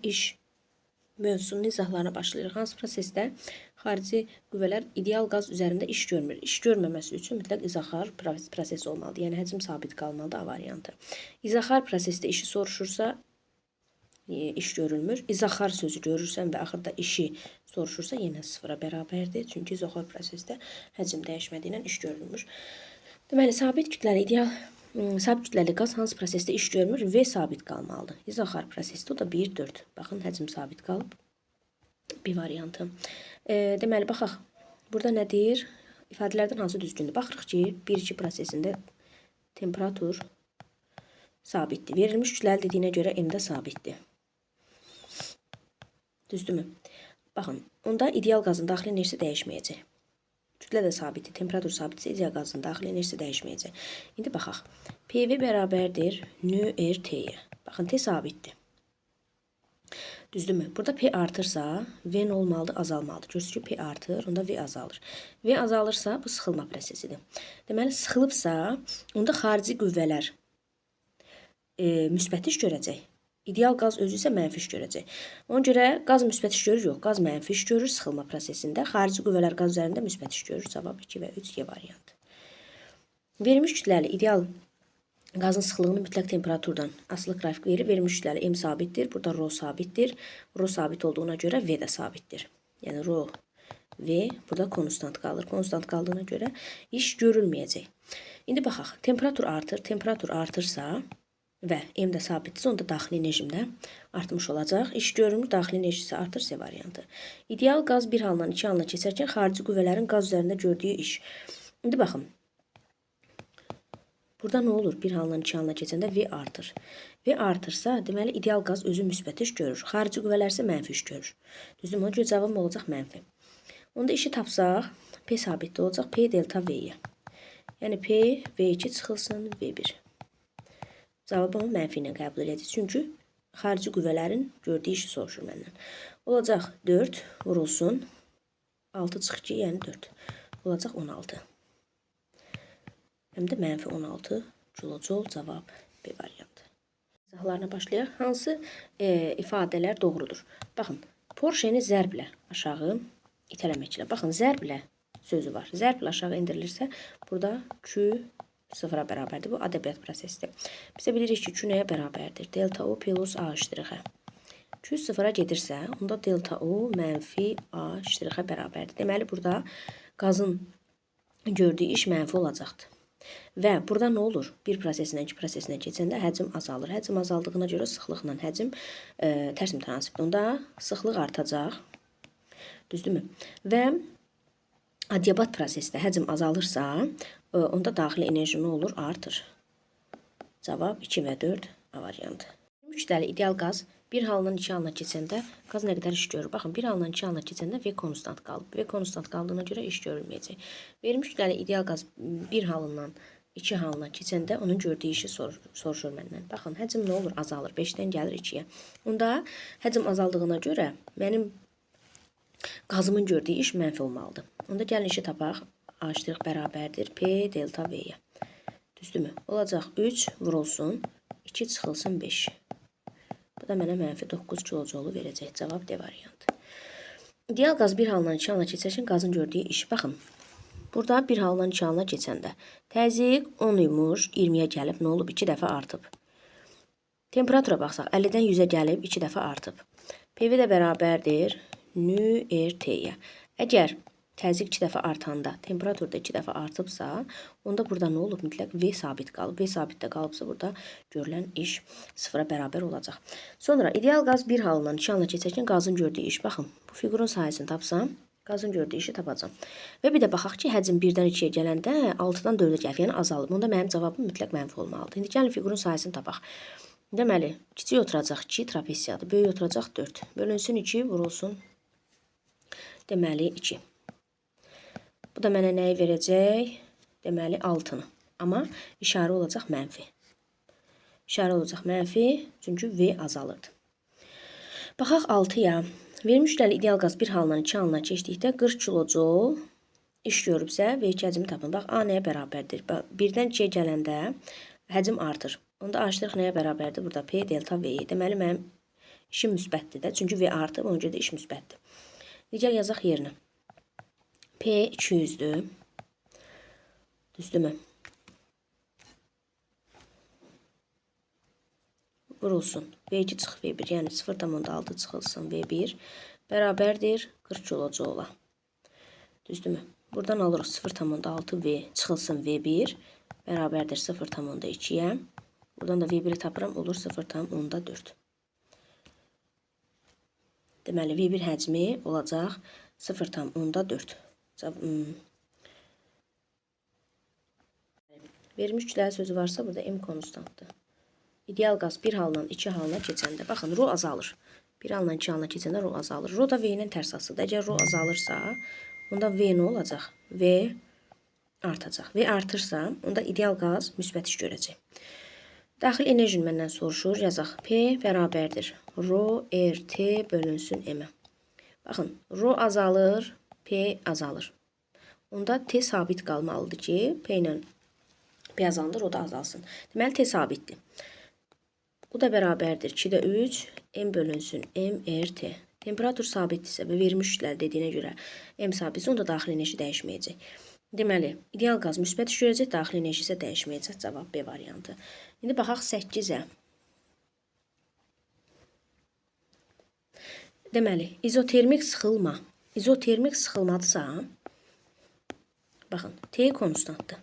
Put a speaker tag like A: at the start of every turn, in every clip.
A: İş mövzusunun izahlarına başlayırıq. Hansı prosesdə xarici qüvvələr ideal qaz üzərində iş görmür? İş görməməsi üçün mütləq izoxar proses olmalıdır. Yəni həcm sabit qalmalıdır, A variantı. İzoxar prosesdə işi soruşursa iş görülmür. İzoxar sözü görürsən və axırda işi soruşursa yenə sıfıra bərabərdir. Çünki izoxar prosesdə həcm dəyişmədiyi ilə iş görülmür. Deməli, sabit kütləli ideal sabit kütləli qaz hansı prosesdə iş görmür? V sabit qalmalıdır. İzoxar prosesdə o da 1, 4. Baxın, həcm sabit qalıb. Bir variantı. Deməli, baxaq. Burada nə deyir? İfadələrdən hansı düzgündür? Baxırıq ki, 1-2 prosesində temperatur sabitdir. Verilmiş kütləli dediyinə görə M də sabitdir. Düzdürmü? Baxın, onda ideal qazın daxili enerjisi dəyişməyəcək. Kütlə də sabitdir, temperatur sabitsə ideal qazın daxili enerjisi dəyişməyəcək. İndi baxaq. PV bərabərdir nRT-yə. Baxın, T sabitdir. Düzdürmü? Burada P artırsa, V nə olmalıdır? Azalmalıdır. Görürsünüz ki, P artır, onda V azalır. V azalırsa, bu sıxılma prosesidir. Deməli, sıxılıbsa, onda xarici qüvvələr müsbət iş görəcək. İdeal qaz özü isə mənfi iş görəcək. Ona görə qaz müsbət iş görür, yox, qaz mənfi iş görür sıxılma prosesində. Xarici qüvvələr qaz üzərində müsbət iş görür. Cavab 2 və 3, G variantı. Verilmiş kütləli ideal qazın sıxlığını mütləq temperaturdan asılı qrafik verir. Verilmiş kütləli M sabitdir. Burada rho sabitdir. Rho sabit olduğuna görə V də sabitdir. Yəni rho V burada konstant qalır. Konstant qaldığına görə iş görülməyəcək. İndi baxaq. Temperatur artır. Temperatur artırsa və M də sabitdirsə, onda daxili enerjim də artmış olacaq. İş görülmür, daxili enerjisi artır, C variantı. İdeal qaz bir haldan iki halına keçərkən xarici qüvvələrin qaz üzərində gördüyü iş. İndi baxın. Burada nə olur? Bir haldan iki halına keçəndə V artır. V artırsa, deməli ideal qaz özü müsbət iş görür. Xarici qüvvələr isə mənfi iş görür. Düzdürmü? Ona görə cavabım olacaq mənfi. Onda işi tapsaq, P sabitdə olacaq. P delta V-yə. Yəni P V2 çıxılsın V1. Cavabımı mənfi ilə qəbul edəcək. Çünki xarici qüvvələrin gördüyü işi soruşur məndən. Olacaq 4 vurulsun. 6 çıx 2, yəni 4. Olacaq 16. Həm də mənfi 16 kilojol, cavab B variantı. İzahlarına başlayaq. Hansı ifadələr doğrudur? Baxın, porşeni zərblə aşağı itələməklə. Baxın, zərblə sözü var. Zərblə aşağı endirilirsə, burada Q sıfıra bərabərdir. Bu adiabat prosesidir. Biz də bilirik ki, Q nəyə bərabərdir? Delta U plus A ştrixə. Q sıfıra gedirsə, onda delta U mənfi A ştrixə bərabərdir. Deməli, burada qazın gördüyü iş mənfi olacaqdır. Və burada nə olur? Bir prosesindən iki prosesinə keçəndə həcm azalır. Həcm azaldığına görə sıxlıqla həcm tərs mütənasibdir. Onda sıxlıq artacaq. Düzdürmü? Və adiabat prosesdə həcm azalırsa, onda daxili enerji nə olur? Artır. Cavab 2 və 4, A variantı. Kütləli ideal qaz bir halından iki halına keçəndə qaz nə qədər iş görür? Baxın, bir halından iki halına keçəndə V konstant qalıb. V konstant qaldığına görə iş görülməyəcək. Verilmiş kütləli ideal qaz bir halından iki halına keçəndə onun gördüyü işi soruşur məndən. Baxın, həcm nə olur? Azalır. 5-dən gəlir 2-yə. Onda həcm azaldığına görə mənim qazımın gördüyü iş mənfi olmalıdır. Onda gəlin işi tapaq. A ştrix bərabərdir P delta V-yə. Düzdürmü? Olacaq 3 vurulsun, 2 çıxılsın 5. Bu da mənə mənfi 9 kilojolu verəcək. Cavab D variantı. İdeal qaz bir halından iki halına keçərkən qazın gördüyü iş. Baxın, burada bir halından iki halına keçəndə təzyiq 10 imiş, 20-yə gəlib, nə olub? 2 dəfə artıb. Temperatura baxsaq, 50-dən 100-ə gəlib, 2 dəfə artıb. PV də bərabərdir nRT-yə. Əgər təzyiq 2 dəfə artanda temperatur da 2 dəfə artıbsa, onda burada nə olub? Mütləq V sabit qalıb. V sabit də qalıbsa, burada görülən iş sıfıra bərabər olacaq. Sonra ideal qaz bir halından iki halına keçərkən qazın gördüyü iş. Baxın, bu fiqurun sahəsini tapsam, qazın gördüyü işi tapacağam. Və bir də baxaq ki, həcm 1-dən 2-yə gələndə 6-dan 4-ə gəlib, yəni azalıb. Onda mənim cavabım mütləq mənfi olmalıdır. İndi gəlin fiqurun sahəsini tapaq. Deməli, kiçik oturacaq 2 trapesiyadır, böyük oturacaq 4. Bölünsün 2, vurulsun. Deməli, 2. Bu da mənə nəyi verəcək? Deməli, 6-nı. Amma işarə olacaq mənfi. İşarə olacaq mənfi, çünki V azalırdı. Baxaq 6-ya. Verilmiş kütləli ideal qaz bir halından iki halına keçdikdə 40 kilojol iş görübsə, V2 həcmi tapın. Bax, A nəyə bərabərdir? 1-dən 2-yə gələndə həcm artır. Onda A ştrix nəyə bərabərdir? Burada P delta V. Deməli, mənim İşi müsbətdir də. Çünki V artıb, ona görə də iş müsbətdir. İndi gəl yazaq yerinə. P 200-dür. Düzdürmü? Vurulsun. V2 çıx V1, yəni 0,6 çıxılsın V1 bərabərdir 40 kilojoula. Düzdürmü? Buradan alırıq 0,6 V çıxılsın V1 bərabərdir 0,2-yə. Buradan da V1-i tapıram, olur 0,4. Deməli, V1 həcmi olacaq 0,4. Verilmiş kütləvi sözü varsa, burada M konstantdır. İdeal qaz bir haldan iki halına keçəndə, baxın, ro azalır. Bir haldan iki halına keçəndə ro azalır. Ro da V ilə tərs asılıdır. Əgər ro azalırsa, onda V nə olacaq? V artacaq. V artırsa, onda ideal qaz müsbət iş görəcək. Daxil enerjini məndən soruşur. Yazaq. P bərabərdir. Ro R T bölünsün M-ə. Baxın, ro azalır, P azalır. Onda T sabit qalmalıdır ki, P ilə P azalır, o da azalsın. Deməli, T sabitdir. Bu da bərabərdir. 2-də 3, M bölünsün M, R, T. Temperatur sabitdirsə və verilmiş kütləli dediyinə görə M sabitsə, onda daxili enerji dəyişməyəcək. Deməli, ideal qaz müsbət iş görəcək, daxili enerji isə dəyişməyəcək. Cavab B variantı. İndi baxaq 8-ə. Deməli, izotermik sıxılma. İzotermik sıxılmadırsa, baxın, T konstantdır.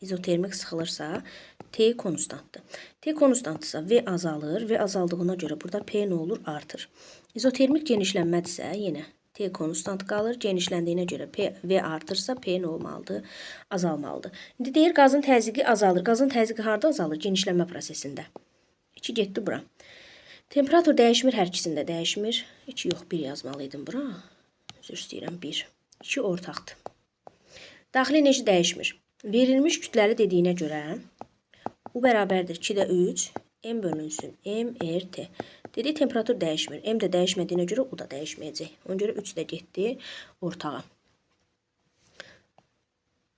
A: İzotermik sıxılırsa, T konstantdır. T konstantdırsa, V azalır. V azaldığına görə burada P nə olur? Artır. İzotermik genişlənmədirsə, yenə T konstant qalır. Genişləndiyinə görə P, V artırsa, P nə olmalıdır? Azalmalıdır. İndi deyir, qazın təzyiqi azalır. Qazın təzyiqi harda azalır? Genişlənmə prosesində. 2 getdi bura. Temperatur dəyişmir, hər ikisində dəyişmir. 2 yox, 1 yazmalıydım bura. Üzr istəyirəm, 1. 2 ortaqdır. Daxili enerji dəyişmir. Verilmiş kütləli dediyinə görə U bərabərdir 2-də 3, M bölünsün M, R, T. Dediyi temperatur dəyişmir. M də dəyişmədiyinə görə U da dəyişməyəcək. Ona görə 3 də getdi ortağa.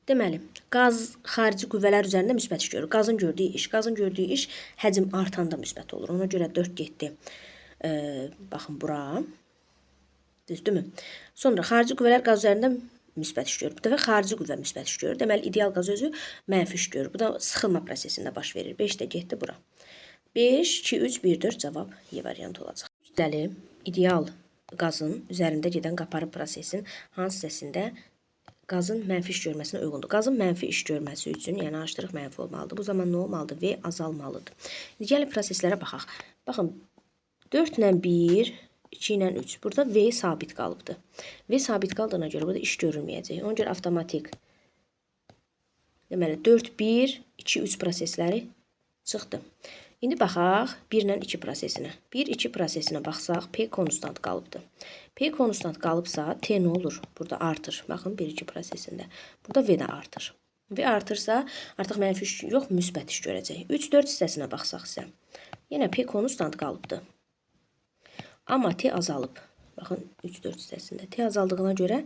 A: Deməli, qaz xarici qüvvələr üzərində müsbət iş görür. Qazın gördüyü iş. Qazın gördüyü iş həcm artanda müsbət olur. Ona görə 4 getdi. Baxın bura. Düzdürmü? Sonra xarici qüvvələr qaz üzərində müsbət iş görür. Bu dəfə xarici qüvvə müsbət iş görür. Deməli, ideal qaz özü mənfi iş görür. Bu da sıxılma prosesində baş verir. 5 də getdi bura. 5, 2, 3, 1, 4 cavab Y variantı olacaq. Kütləli ideal qazın üzərində gedən qaparı prosesin hansı hissəsində qazın mənfi iş görməsinə uyğundur? Qazın mənfi iş görməsi üçün, yəni araşdırıq mənfi olmalıdır. Bu zaman nə olmalıdır? V azalmalıdır. İndi gəlin proseslərə baxaq. Baxın, 4 ilə 1, 2 ilə 3. Burada V sabit qalıbdır. V sabit qaldığına görə burada iş görülməyəcək. Ona görə avtomatik. Deməli, 4, 1, 2, 3 prosesləri çıxdı. İndi baxaq 1 ilə 2 prosesinə. 1, 2 prosesinə baxsaq, P konstant qalıbdır. P konstant qalıbsa, T nə olur? Burada artır. Baxın, 1, 2 prosesində. Burada V də artır. V artırsa, artıq mənfi iş yox, müsbət iş görəcək. 3, 4 hissəsinə baxsaq isə, yenə P konstant qalıbdır. Amma T azalıb. Baxın, 3, 4 hissəsində. T azaldığına görə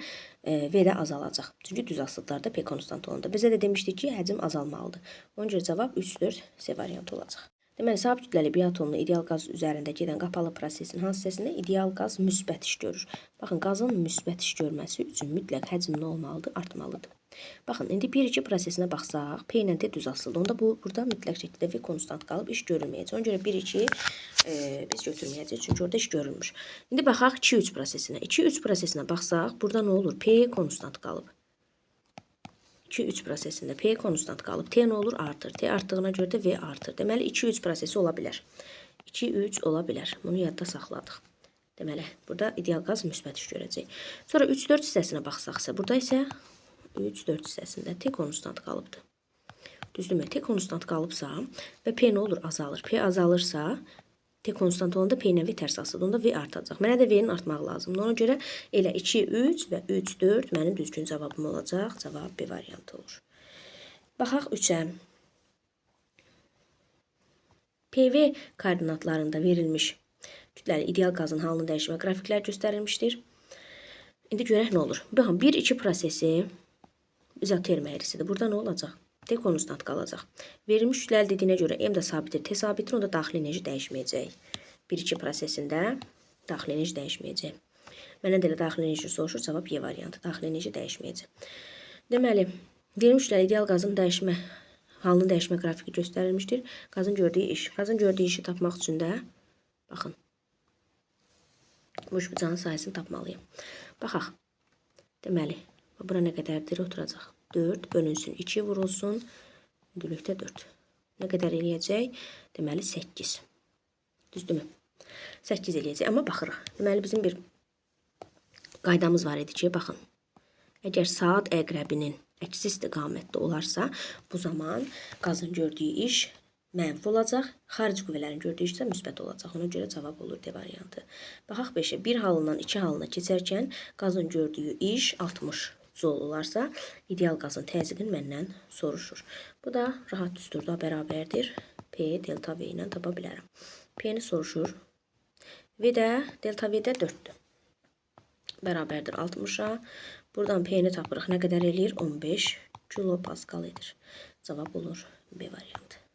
A: V də azalacaq. Çünki düz asılıqlarda P konstant olanda. Bizə də demişdik ki, həcm azalmalıdır. Ona görə cavab 3, 4 C variantı olacaq. Deməli, sabit kütləli bir atomlu ideal qaz üzərində gedən qapalı prosesin hansı hissəsində ideal qaz müsbət iş görür? Baxın, qazın müsbət iş görməsi üçün mütləq həcm nə olmalıdır? Artmalıdır. Baxın, indi 1-2 prosesinə baxsaq, P ilə T düz asılıdır. Onda burada mütləq şəkildə V konstant qalıb iş görülməyəcək. Ona görə 1-2 biz götürməyəcəyik. Çünki orada iş görülmür. İndi baxaq 2-3 prosesinə. 2-3 prosesinə baxsaq, burada nə olur? P konstant qalıb. 2-3 prosesində P konstant qalıb. T nə olur? Artır. T artdığına görə də V artır. Deməli, 2-3 prosesi ola bilər. 2-3 ola bilər. Bunu yadda saxladıq. Deməli, burada ideal qaz müsbət iş görəcək. Sonra 3-4 hissəsinə baxsaqsa, burada isə 3-4 hissəsində T konstant qalıbdır. Düzdürmü? T konstant qalıbsa və P nə olur? Azalır. P azalırsa, T konstant olanda P ilə V tərs asılıdır. Onda V artacaq. Mənə də V-nin artmağı lazımdır. Ona görə elə 2, 3 və 3, 4 mənim düzgün cavabım olacaq. Cavab B variantı olur. Baxaq 3-ə. PV koordinatlarında verilmiş kütləli ideal qazın halını dəyişmə qrafiklər göstərilmişdir. İndi görək nə olur. Baxın, 1-2 prosesi izoterm əyrisidir. Burada nə olacaq? T konstant qalacaq. Verilmiş kütləli dediyinə görə M də sabitdir, T sabitdir, onda daxili enerji dəyişməyəcək. 1-2 prosesində daxili enerji dəyişməyəcək. Məndən də elə daxili enerji soruşur, cavab Y variantı. Daxili enerji dəyişməyəcək. Deməli, verilmişlər ideal qazın dəyişmə halının dəyişmə qrafiki göstərilmişdir. Qazın gördüyü iş. Qazın gördüyü işi tapmaq üçün də baxın. Bu üçbucağın sahəsini tapmalıyım. Baxaq. Deməli, bura nə qədərdir oturacaq? 4 bölünsün 2 vurulsun. Hündürlükdə 4. Nə qədər eləyəcək? Deməli 8. Düzdürmü? 8 eləyəcək. Amma baxırıq. Deməli bizim bir qaydamız var idi ki, baxın. Əgər saat əqrəbinin əksi istiqamətdə olarsa, bu zaman qazın gördüyü iş mənfi olacaq. Xarici qüvvələrin gördüyü iş isə müsbət olacaq. Ona görə cavab olur D variantı. Baxaq 5-ə. 1 halından 2 halına keçərkən qazın gördüyü iş 60 joule olarsa, ideal qazın təzyiqini məndən soruşur. Bu da rahat düsturda bərabərdir. P delta V ilə tapa bilərəm. P-ni soruşur. V də delta V də 4-dür. Bərabərdir 60-a. Buradan P-ni tapırıq. Nə qədər eləyir? 15 kilopascal edir. Cavab olur B variantı.